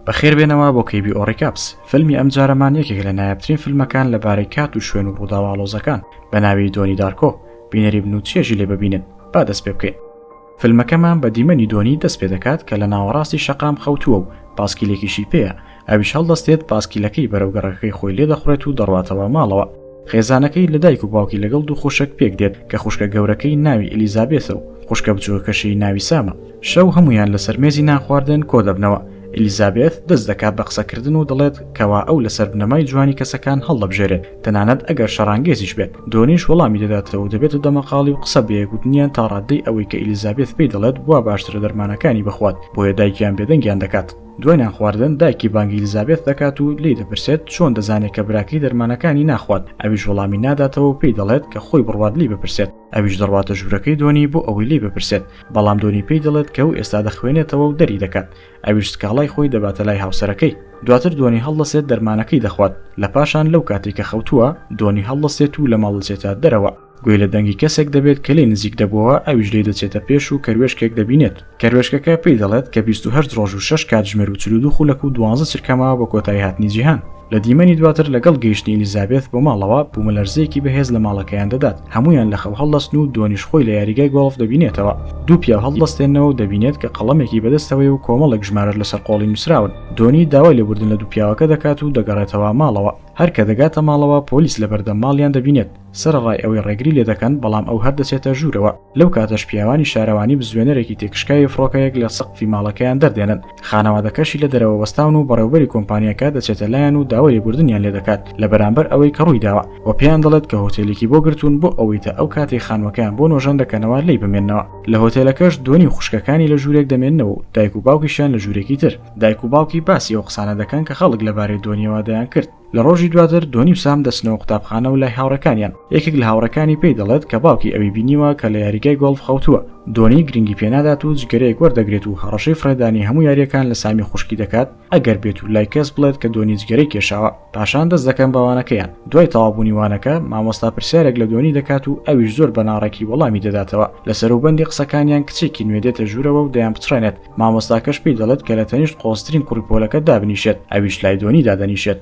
بەخێربێنەوە بۆ KB Recaps، فیلمی ئەمجارەمان یەکێکە لە نایابترین فیلمەکان لەبارەی کات و شوێن و ڕووداوە ئاڵۆزەکان بە ناوی دۆنی دارکۆ، بینەری بن و چێژی لێ ببینن، با دەست پێ بکەین. فیلمەکەمان بە دیمەنی دۆنی دەست پێ دەکات کە لە ناوەڕاستی شەقام خەوتووە و پاسکیلێکیشی پێیە، ئەویش هەڵدەستێت پاسکیلەکەی بەرەو گەڕەکەکەی خۆی لێدەخوڕێت و دەڕواتەوە ماڵەوە. خێزانەکەی لە دایک و باوکی لەگەڵ دوو خوشک پێک دێت کە خوشکە گەورەکەی ناوی ئەلیزابێثە و خوشکە بچووکەکەشی ناوی سامە. شەو هەموویان لەسەر مێزی نانخواردن کۆدەبنەوە. ئەلیزابێث دەست دەکات بە قسەکردن و دەڵێت کەوا ئەو لەسەر بنەمای جوانی کەسەکان هەڵدەبژێرێت تەنانەت ئەگەر شەڕانگێزیش بێت. دۆنیش وەڵامی دەداتەوە و دەبێتە دەمەقاڵی و قسە بەیەکوتنیان تا ڕاددەی ئەوەی کە ئەلیزابێث پێی دەڵێت وا باشترە دەرمانەکانی بخوات بۆیە دایکیان بێدەنگیان دەکات. دوای نانخواردن دایکی بانگی ئیلیزابێث دەکات و لێی دەپرسێت چۆن دەزانێت کە براکەی دەرمانەکانی ناخوات، ئەویش وەڵامی ناداتەوە و پێی دەڵێت کە خۆی بڕوات لێی بپرسێت، ئەویش دەڕواتە ژوورەکەی دۆنی بۆ ئەوەی لێی بپرسێت، بەڵام دۆنی پێی دەڵێت کە ئەو ئێستا دەخوێنێتەوە و دەری دەکات، ئەویش سکاڵای خۆی دەباتە لای هاوسەرەکەی. دواتر دۆنی هەڵدەسێت دەرمانەکەی دەخوات، لە پاشان لەو کاتەی کە خەوتووە دۆنی هەڵدەستێت و لە ماڵ دەچێتە دەرەوە. گوێی لە دەنگی کەسێک دەبێت کە لێی نزیک دەبووەوە، ئەویش لێی دەچێتە پێش و کەروێشکێک دەبینێت. کەروێشکەکە پێی دەڵێت کە 28 ڕۆژ و 6 کاتژمێر و 42 خولەک و 12 چرکە ماوە بۆ کۆتایی هاتنی جیهان. لە دیمەنی دواتر لەگەڵ گەیشتنی ئیلیزابێث بۆ ماڵەوە، بوومەلەرزەیەکی بەهێز لە ماڵەکەیان دەدات. هەموویان لە خەو هەڵدەستن و دۆنیش خۆی لە یاریگای گۆڵف دەبینێتەوە. دوو پیاو هەڵدەستێننەوە و دەبینێت کە قەڵەمێکی بەدەستەوەیە و کۆمەڵێک ژمارەش لەسەر قۆڵی نووسراون. دۆنی داوای لێبوردن لە دوو پیاوەکە دەکات و دەگەڕێتەوە ماڵەوە. هەر کە دەگاتە ماڵەوە پۆلیس لەبەردەم ماڵیان دەبینێت. سەرەڕای ئەوەی ڕێگری لێدەکەن بەڵام ئەو هەر دەچێتە ژوورەوە، لەو کاتەش پیاوانی شارەوانی بزوێنەرێکی تێکشکاوی فڕۆکەیەک لە سەقفی ماڵەکەیان دەردێنن، خانەوادەکەشی لە دەرەوە وەستاون و بەڕێوبەری کۆمپانیاکە دەچێتە لایان و داوای لێبوردنیان لێدەکات لە بەرامبەر ئەوەی کە ڕوویداوە و پێیان دەڵێت کە هۆتێلێکی بۆ گرتوون بۆ ئەوەی تا ئەو کاتەی خانووەکەیان بۆ نۆژەن دەکەنەوە لێی بمێننەوە. لە هۆتێلەکەش دۆنی و خوشکەکانی لە ژوورێک دەمێننەوە و دایک و باوکیشیان لە ژوورێکی تر. دایک و باوکی باسی ئەو قسانە دەکەن کە خەڵک لەبارەی دۆنیەوە دەیانکرد. لە ڕۆژی دواتر دۆنی و سام دەچنەوە قوتابخانە و لای هاوڕێکانیان. یەکێک لە هاوڕێکانی پێی دەڵێت کە باوکی ئەوی بینیوە کە لە یاریگای گۆڵف خەوتووە. دۆنی گرنگی پێنادات و جگەرەیەک وەردەگرێت و هەڕەشەی فڕێدانی هەموو یارییەکان لە سامی خوشکی دەکات ئەگەر بێت و لای کەس بڵێت کە دۆنی جگەرەی کێشاوە. پاشان دەست دەکەن بە وانەکەیان. دوای تەواوبوونی وانەکە مامۆستا پرسیارێک لە دۆنی دەکات و ئەویش زۆر بە ناڕێکی وەڵامی دەداتەوە. لە سەروبەندی قسەکانیان کچێکی نوێ دێتە ژوورەوە و دەیانپچڕێنێت. مامۆستاکەش پێی دەڵێت کە لە تەنیشت قۆزترین کوڕی پۆلەکە دابنیشێت، ئەویش لای دۆنی دادەنیشێت.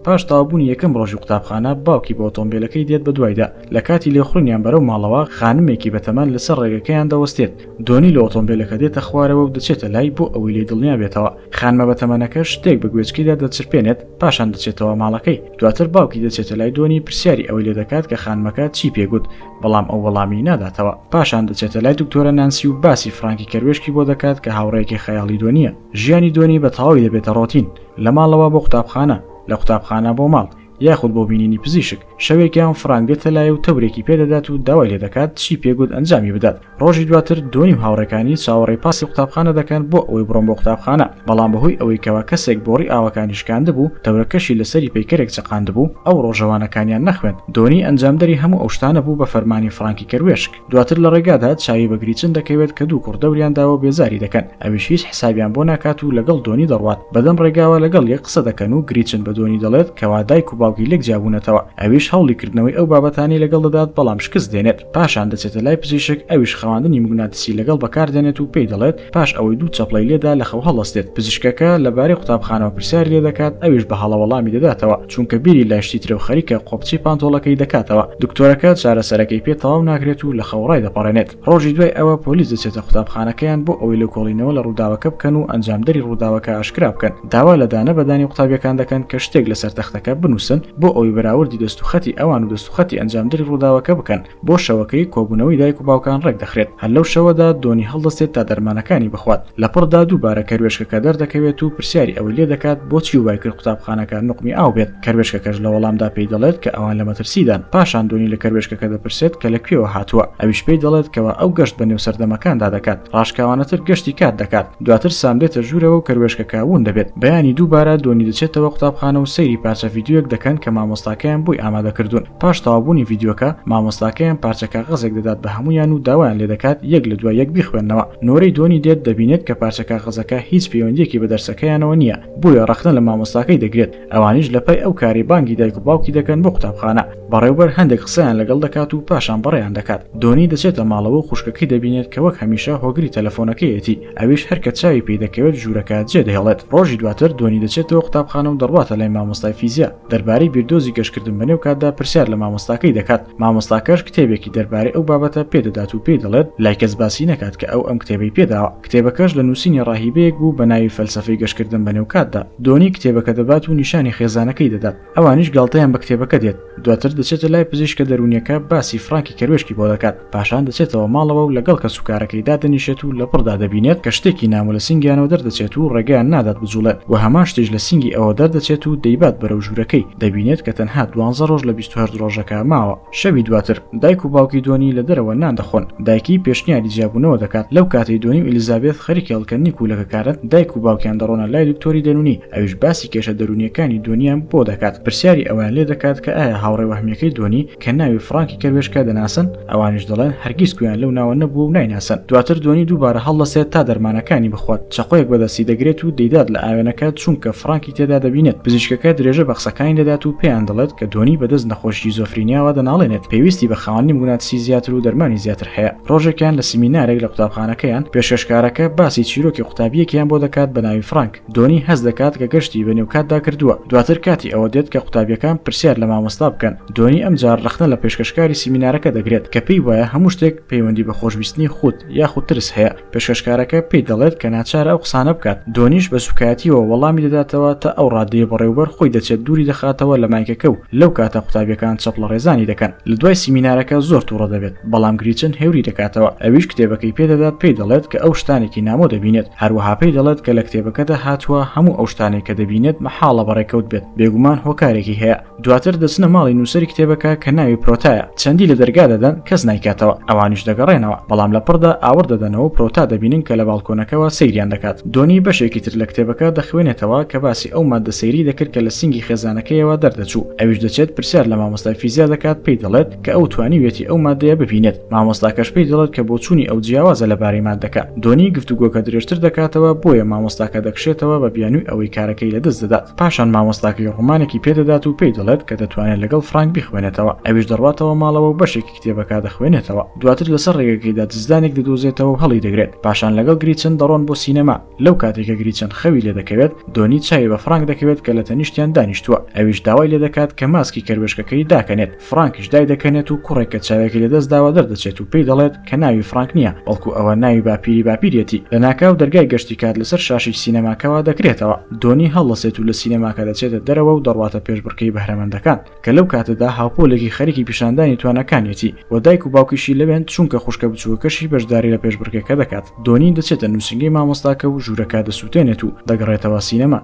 پاش تەواوبوونی یەکەم ڕۆژی قوتابخانە، باوکی بە ئۆتۆمبێلەکەی دێت بەدوایدا. لە کاتی لێخوڕینیان بەرەو ماڵەوە، خانمێکی بەتەمەن لەسەر ڕێگەکەیان دەوەستێت. دۆنی لە ئۆتۆمبێلەکە دێتە خوارەوە و دەچێتە لای بۆ ئەوەی لێی دڵنیا بێتەوە. خانمە بەتەمەنەکە شتێک بە گوێچکەیدا دەچرپێنێت، پاشان دەچێتەوە ماڵەکەی. دواتر باوکی دەچێتە لای دۆنی پرسیاری ئەوەی لێدەکات کە خانمەکە چی پێگوت، بەڵام ئەو وەڵامی ناداتەوە. پاشان دەچێتە لای دکتۆرە نانسی و باسی فرانکی کەروێشکی بۆ دەکات کە هاوڕێیەکی خەیاڵی دۆنییە. ژیانی دۆنی بە تەواوی دەبێتە ڕۆتین، لە ماڵەوە بۆ قوتابخانە، لە قوتابخانە بۆ ماڵ، یاخود بۆ بینینی پزیشک. شەوێکیان فرانک دێتە لای و تەورێکی پێدەدات و داوای لێدەکات چی پێگوت ئەنجامی بدات. ڕۆژی دواتر دۆنی و هاوڕێکانی چاوەڕێی پاسی قوتابخانە دەکەن بۆ ئەوەی بڕۆن بۆ قوتابخانە، بەڵام بەهۆی ئەوەی کەوا کەسێک بۆڕی ئاوەکانی شکاندبوو، تەورەکەشی لەسەری پەیکەرێک چەقاندبوو، ئەو ڕۆژە وانەکانیان نەخوێند. دۆنی ئەنجامدەری هەموو ئەو شتانە بوو بە فەرمانی فرانکی کەروێشک. دواتر لە ڕێگادا چاوی بە گریچن دەکەوێت کە دوو کوڕ دەوریان داوە و بێزاری دەکەن، ئەویش هیچ حسابیان بۆ ناکات و لەگەڵ دۆنی دەڕوات. بەدەم ڕێگاوە لەگەڵ یەک قسە دەکەن و گریچن بە دۆنی دەڵێت کەوا دایک و باوکی لێک جیابوونەتەوە، ئەویش هەوڵی کردنەوەی ئەو بابەتانەی لەگەڵ دەدات بەڵام شکست دێنێت. پاشان دەچێتە لای پزیشک ئەویش خەواندنی موگناتیسی لەگەڵ بەکاردێنێت و پێی دەڵێت پاش ئەوەی دوو چەپڵەی لێدا لە خەو هەڵدەستێت پزیشکەکە لەبارەی قوتابخانەوە پرسیاری لێدەکات ئەویش بە هەڵە وەڵامی دەداتەوە چونکە بیری لای شتی ترە و خەریکە قۆپچەی پانتۆڵەکەی دەکاتەوە دکتۆرەکە چارەسەرەکەی پێ تەواو ناکرێت و لە خەو ڕایدەپەڕێنێت ڕۆژی دوای ئەوە پۆلیس دەچێتە قوتابخانەکەیان بۆ ئەوەی لێکۆڵینەوە لە ڕووداوەکە بکەن و ئەنجامدەری ڕووداوەکە ئاشکرا بکەن داوا لە دانە بە دانی قوتابیەکان دەکەن کە شتێک لەسەر تەختەکە بنووسن بۆ ئەوەی بەراوردی دەستوخەتی ئەوان و دەستوخەتی ئەنجامدەری ڕووداوەکە بکەن بۆ شەوەکەی کۆبوونەوەی دایک و باوکان ڕێکدەخرێت هەر لەو شەوەدا دۆنی هەڵدەستێت تا دەرمانەکانی بخوات لەپڕدا دووبارە کەروێشکەکە دەردەکەوێت و پرسیاری ئەوەی لێدەکات بۆچی وای کرد قوتابخانەکە نوقمی ئاو بێت کەروێشکەکەش لە وەڵامدا پێی دەڵێت کە ئەوان لە مەترسیدان پاشان دۆنی لە کەروێشکەکە دەپرسێت کە لە کوێوە هاتووە ئەویش پێی دەڵێت کەوا ئەو گەشت بە نێو سەردەمەکاندا دەکات ڕاشکاوانەتر گەشتی کات دەکات دواتر سام دێتە ژوورەوە و کەروێشکەکە ون دەبێت بەیانی دووبارە دۆنی دەچێتەوە قوتابخانە و سەیری پارچە ڤیدیۆیەک دەکەن کە مامۆستاکەیان بۆی ئامادە کردوون پاش تەواوبوونی ڤیدیۆکە مامۆستاکەیان پارچە کاغەزێک دەدات بە هەموویان و داوایان لێدەکات یەک لە دوای یەک بیخوێننەوە نۆرەی دۆنی دێت دەبینێت کە پارچە کاغەزەکە هیچ پەیوەندییەکی بە دەرسەکەیانەوە نییە بۆیە ڕەخنە لە مامۆستاکەی دەگرێت، ئەوانیش لە پای ئەو کارەی بانگی دایک و باوکی دەکەن بۆ قوتابخانە. بەڕێوبەر هەندێک قسەیان لەگەڵ دەکات و پاشان بەڕێیان دەکات. دۆنی دەچێتە ماڵەوە و خوشکەکەی دەبینێت کە وەک هەمیشە هۆگری تەلەفۆنەکەیەتی، ئەویش هەر کە چاوی پێی دەکەوێت ژوورەکە جێدەهێڵێت. ڕۆژی دواتر دۆنی دەچێتەوە قوتابخانە و دەڕواتە لای مامۆستای فیزیا. دەربارەی بیردۆزی گەشتکردن بەنێو کاتدا پرسیار لە مامۆستاکەی دەکات. مامۆستاکەش کتێبێکی دەربارەی ئەو بابەتە پێدەدات و پێی دەڵێت لای کەس باسی نەکات کە ئەو ئەم کتێبەی پێداوە. کتێبەکەش لە نووسینی ڕاهیبەیەک بوو بە ناوی فەلسەفەی گەشتکردن بەنێو کاتدا. دۆنی کتێبەکە دەبات و نیشانی خێزانەکەی دەدات. ئەوانیش گاڵتەیان بە کتێبەکە دێت. دواتر دەچێتە لای پزیشکە دەروونیەکە باسی فرانکی کەروێشکی بۆ دەکات. پاشان دەچێتەوە ماڵەوە و لەگەڵ کەسوکارەکەی دادەنیشێت و لەپڕدا دەبینێت کە شتێکی نامۆ لە سینگیانەوە دەردەچێت و ڕێگەیان نادات بجوڵێن و هەمان شتیش لە سینگی ئەوە دەردەچێت و دەیبات بەرەو ژوورەکەی، دەبینێت کە تەنها دوانزە ڕۆژ لە 28 ڕۆژەکە ماوە. شەوی دواتر، دایک و باوکی دۆنی لە دەرەوە نان دەخۆن. دایکی پێشنیاری جیابوونەوە دەکات. لەو کاتەی دۆنی و ئیلیزابێث خەریکی هەڵکەندنی کوولەکەکانن، دایک و باوکیان دەڕۆنە لای دکتۆری دەروونی، ئەویش باسی کێشە دەروونییەکانی دۆنییان بۆ دەکات. پرسیاری ئەوەیان لێ دەکات کە ئایا هاوڕێ وەهمییەکەی دۆنی، کە ناوی فڕانکی کەروێشکە دەناسن؟ ئەوانیش دەڵێن هەرگیز گوێیان لەو ناوە نەبووە و نایناسن. دواتر دۆنی دووبارە هەڵدەسێت تا دەرمانەکانی بخوات. چەقۆیەک بە دەستی دەگرێت و دەیدات لە ئاوێنەکە چونکە فڕانکی تێدا دەبینێت. پزیشکەکە درێژە بە قسەکانی دەدات و پێیان دەڵێت کە دۆنی بەدەست نەخۆشی شیزۆفرینیاوە دەناڵێنێت، پێویستی بە خاوەنی موگناتیسی زیاتر و دەرمانی زیاتر هەیە. ڕۆژێکیان لە سیمینارێک لە قوتابخانەکەیان، پێشکەشکارەکە باسی چیرۆکی قوتابییەکیان بۆ دەکات بە ناوی فرانک. دۆنی هەست دەکات کە گەشتی بە نێو کاتدا کردووە. دواتر کاتی ئەوە دێت کە قوتابییەکان پرسیار لە مامۆستا بکەن. دۆنی ئەمجار ڕەخنە لە پێشکەشکاری سیمینارەکە دەگرێت کە پێی وایە هەموو شتێک پەیوەندی بە خۆشویستنی خود یاخود ترس هەیە. پێشکەشکارەکە پێی دەڵێت کە ناچارە ئەو قسانە بکات. دۆنیش بە سوکایەتییەوە وەڵامی دەداتەوە تا ئەو ڕادەیە بەڕێوبەر خۆی دەچێت دووری دەخاتەوە لە مایکەکە و لەو کاتە قوتابییەکان چەپڵەڕێزانی دەکەن. لە دوای سیمینارەکە زۆر توڕە دەبێت، بەڵام گریچن هێوری دەکاتەوە. ئەویش کتێبەکەی پێ دەدات پێی دەڵێت کە ئەو شتانێکی نامۆ دەبینێت. هەروەها پێی دەڵێت کە لە کتێبەکەدا هاتووە هەموو ئەو شتانەی کە دەبینێت مەحاڵە بەڕێکەوت بێت. بێگومان هۆکارێکی هەیە. دواتر دەچنە ماڵی نووسەری کتێبەکە کە ناوی پرۆتایە، چەندی لە دەرگا دەدەن کەس نایکاتەوە، ئەوانیش دەگەڕێنەوە، بەڵام لە پڕدا ئاوڕ دەدەنەوە و پرۆتا دەبینن کە لە باڵکۆنەکەوە سەیریان دەکات. دۆنی بەشێکی تر لە کتێبەکە دەخوێنێتەوە کە باسی ئەو ماددە سەیرەی دەکرد کە لە سینگی خێزانەکەیەوە دەردەچوو، ئەویش دەچێت پرسیار لە مامۆستای فیزیا دەکات پێی دەڵێت کە ئەو توانیویەتی ئەو ماددەیە ببینێت، مامۆستاکەش پێی دەڵێت کە بۆچوونی ئەو جیاوازە لەبارەی ماددەکە. دۆنی گفتوگۆکە درێژتر دەکاتەوە بۆیە مامۆستاکە دەکشێتەوە بە بیانووی ئەوەی کارەکەی لەدەست دەدات. پاشان مامۆستاکەی ڕۆمانێکی پێدەدات و پێی دەڵێت کە دەتوانێت لەگەڵ فرانک بیخوێنێتەوە، ئەویش دەڕواتەوە ماڵەوە و بەشێکی کتێبەکە دەخوێنێتەوە. دواتر لەسەر ڕێگەکەیدا جزدانێک دەدۆزێتەوە و هەڵیدەگرێت. پاشان لەگەڵ گریچن دەڕۆن بۆ سینەما. لەو کاتەی کە گریچن خەوی لێدەکەوێت، دۆنی چاوی بە فرانک دەکەوێت کە لە تەنیشتیان دانیشتووە. ئەویش داوای لێدەکات کە ماسکی کەروێشکەکەی داکەنێت. فرانکیش دایدەکەنێت و کوڕێک کە چاوێکی لەدەستداوە دەردەچێت و پێی دەڵێت کە ناوی فرانک نییە، بەڵکو ئەوە ناوی باپیری باپیریەتی. لەناکاو دەرگای گەشتی کات لەسەر شاشەی سینەماکەوە دەکرێتەوە. دۆنی هەڵدەسێت و لە سینەماکە دەچێتە دەرەوە و دەڕواتە پێشبڕکێی بەهرەمەندەکان، کە لەو کاتەدا هاوپۆلێکی خەریکی پیشاندانی تواناکانیەتی و دایک و باوکیشی لەوێن چونکە خوشکە بچووکەکەشی بەشداری لە پێشبڕکێکە دەکات. دۆنی دەچێتە نووسینگەی مامۆستاکە و ژوورەکە دەسووتێنێت و دەگەڕێتەوە سینەما.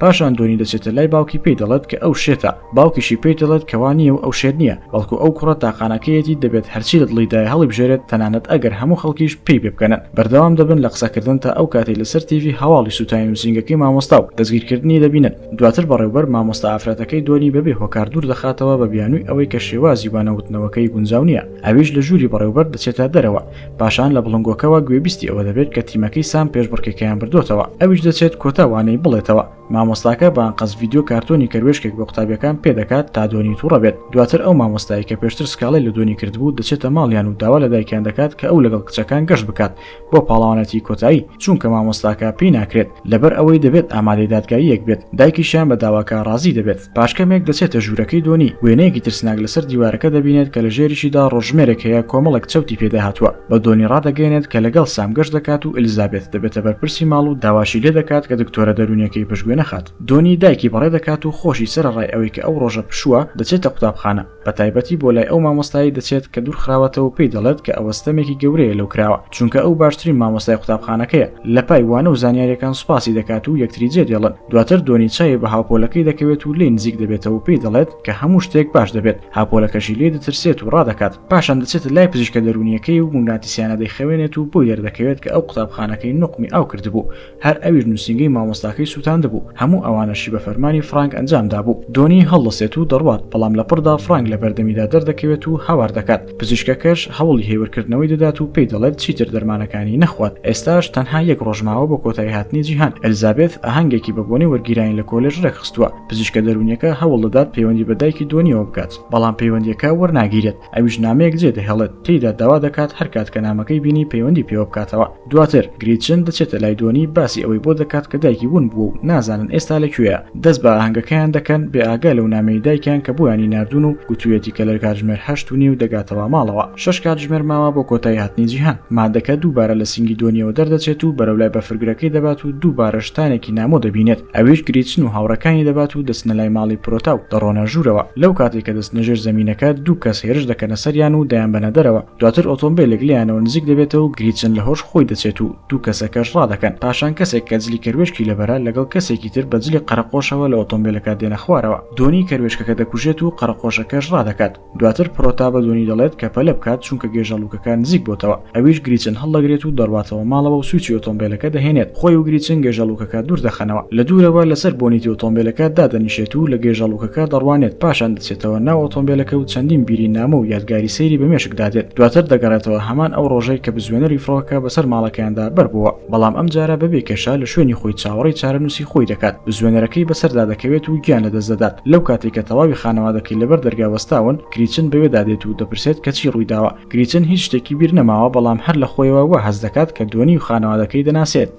پاشان دۆنی دەچێتە لای باوکی پێی دەڵێت کە ئەو شێتە، باوکیشی پێی دەڵێت کە وا نییە و ئەو شێت نییە، بەڵکو ئەو کوڕە تاقانەکەیەتی دەبێت هەرچی لە دڵیدایە هەڵیبژێرێت تەنانەت ئەگەر هەموو خەڵکیش پێی پێ بکەنن. بەردەوام دەبن لە قسەکردن تا ئەو کاتەی لەسەر تیڤی هەواڵی سووتانی نووسینگەکەی مامۆستا و دەستگیرکردنی دەبینن. دواتر بەڕێوبەر مامۆستا ئافرەتەکەی دۆنی بەبێ هۆکار دوور دەخاتەوە بە بیانووی ئەوەی کە شێوازی وانەوتنەوەکەی گونجاو نییە. ئەویش لە ژووری بەڕێوبەر دەچێتە دەرەوە. پاشان لە بڵندگۆکەوە گوێبیستی ئەوە دەبێت کە تیمەکەی سام پێشبڕکێکەیان بردۆتەوە، ئەویش دەچێت کۆتا وانەی بڵێتەوە. مامۆستاکە بە ئەنقەست ڤیدیۆ کارتۆنی کەروێشکێک بۆ قوتابیەکان پێدەکات تا دۆنی توڕە بێت. دواتر ئەو مامۆستایەی کە پێشتر سکاڵای لە دۆنی کردبوو دەچێتە ماڵیان و داوا لە دایکیان دەکات کە ئەو لەگەڵ کچەکان گەشت بکات بۆ پاڵەوانێتی کۆتایی، چونکە مامۆستاکە پێی ناکرێت، لەبەر ئەوەی دەبێت ئامادەی دادگاییەک بێت، دایکیشیان بە داواکە ڕازی دەبێت. پاش کەمێک دەچێتە ژوورەکەی دۆنی، وێنەیەکی ترسناک لەسەر دیوارەکە دەبینێت کە لە ژێریشیدا ڕۆژژمێرێک هەیە کۆمەڵێک چەوتی پێدا هاتووە، بە دۆنی ڕادەگەیەنێت کە لەگەڵ سام گەشت دەکات و ئێلیزابێث دەبێتە بەرپرسی ماڵ و داواشی لێ دەکات کە دکتۆرە دەروونیەکەی پشتگوێ نەخات. دۆنی دایکی بەڕێ دەکات و خۆشی سەرەڕای ئەوەی کە ئەو ڕۆژە پشووە، دەچێتە قوتابخانە. بە تایبەتی بۆ لای ئەو مامۆستایەی دەچێت کە دوورخراوەتەوە و پێی دەڵێت کە ئەوە ستەمێکی گەورەیە لەو کراوە چونکە ئەو باشترین مامۆستای قوتابخانەکەیە لە پای وانە و زانیاریەکان سوپاسی دەکات و یەکتری جێدێڵن دواتر دۆنی چاوی بە هاوپۆلەکەی دەکەوێت و لێی نزیک دەبێتەوە و پێی دەڵێت کە هەموو شتێک باش دەبێت هاوپۆلەکەشی لێی دەترسێت و ڕادەکات پاشان دەچێتە لای پزیشکە دەروونیەکەی و موگناتیسیانە دەیخەوێنێت و بۆی دەردەکەوێت کە ئەو قوتابخانەکەی نوقمی ئاو کردبوو هەر ئەویش نووسینگەی مامۆستاکەی سووتاندبوو. هەموو ئەوانەشی بە فەرمانی فرانک ئەنجام دابوو. دۆنی هەڵدەسێت و دەڕوات، بەڵام لەپڕدا فرانک لە بەردەمیدا دەردەکەوێت و هاوار دەکات. پزیشکەکەش هەوڵی هێورکردنەوەی دەدات و پێی دەڵێت چیتر دەرمانەکانی نەخوات. ئێستاش تەنها یەک ڕۆژ ماوە بۆ کۆتاییهاتنی جیهان. ئێلزابێث ئاهەنگێکی بە بۆنەی وەرگیرانی لە کۆلێژ ڕێکخستووە. پزیشکە دەروونییەکە هەوڵ دەدات پەیوەندی بە دایکی دۆنییەوە بکات، بەڵام پەیوەندییەکە وەرناگیرێت. ئەویش نامەیەک جێدەهێڵێت، تێیدا داوا دەکات هەرکات کە نامەکەی بینی پەیوەندی پێوە بکاتەوە. دواتر گریتچن دەچێتە لای دۆنی باسی ئەوەی بۆ دەکات کە دایکی ون بووە و نازانن ئێستا لە کوێیە. دەست بە ئاهەنگەکەیان دەکەن بێ ئاگا لەو نامەی دایکیان کە بۆیانی ناردوون و گوتوویەتی کە لە کاتژمێر 8:30 دەگاتەوە ماڵەوە. شەش کاتژمێر ماوە بۆ کۆتایی هاتنی جیهان. مادەکە دووبارە لە سینگی دۆنیەوە دەردەچێت و بەرەو لای بەفرگرەکەی دەبات و دووبارە شتانێکی نامۆ دەبینێت. ئەویش گریتچن و هاوڕێکانی دەبات و دەچنە لای ماڵی پرۆتا و دەڕۆنە ژوورەوە. لەو کاتەی کە دەچنە ژێر زەمینەکە دوو کەس هێرش دەکەنە سەریان و دەیانبەنە دەرەوە. دواتر ئۆتۆمبێلێک لێیانەوە نزیک دەبێتەوە و گریتچن لە هۆش خۆی دەچێت و دوو کەسەکەش ڕادەکەن. پاشان کەسێک کە جلی کەروێشکی لەبەرە لەگەڵ کەسێکی تر بە جلی قەرەقۆشەوە لە ئۆتۆمبێلەکە دێنە خوارەوە. دۆنی کەروێشکەکە دەکوژێت و قەرەقۆشەکەش ڕادەکات. دواتر پرۆتا بە دۆنی دەڵێت کە پەلە بکات چونکە گێژەڵوکەکە نزیک بۆتەوە. ئەویش گریچن هەڵدەگرێت و دەڕواتەوە ماڵەوە و سویچی ئۆتۆمبێلەکە دەهێنێت. خۆی و گریچن گێژەڵوکەکە دوور دەخەنەوە. لە دوورەوە لەسەر بۆنیتی ئۆتۆمبێلەکە دادەنیشێت و لە گێژەڵوکەکە دەڕوانێت پاشان دەچێتەوە ناو ئۆتۆمبێلەکە و چەندین بیری نامۆ و یادگاری سەیری بە مێشکدا دێت. دواتر دەگەڕێتەوە هەمان ئەو ڕۆژەی کە بزوێنەری فڕۆکەکە بەسەر ماڵەکەیاندا بەربووە. بەڵام ئەمجارە بەبێ کێشە لە شوێنی خۆی چاوەڕێی چارەنووسی خۆی دەکات. بزوێنەرەکەی بەسەردا دەکەوێت و گیان لەدەست دەدات. لەو کاتەی کە تەواوی خانەوادەکەی لەبەر دەرگا وەستاون، گریچن بەوێدا دێت و دەپرسێت کە چی ڕوویداوە. گریچن هیچ شتێکی بیر نەماوە بەڵام هەر لە خۆیەوە وا هەست دەکات کە دۆنی و خانەوادەکەی دەناسێت.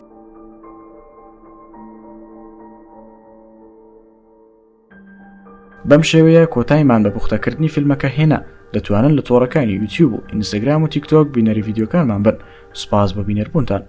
بەم شێوەیە کۆتایمان بە پوختەکردنی فیلمەکە هێنا. دەتوانن لە تۆڕەکانی یوتیوب و ئینستاگرام و تیکتۆک بینەری ڤیدیۆکانمان بن. سوپاس بۆ بینەربوونتان.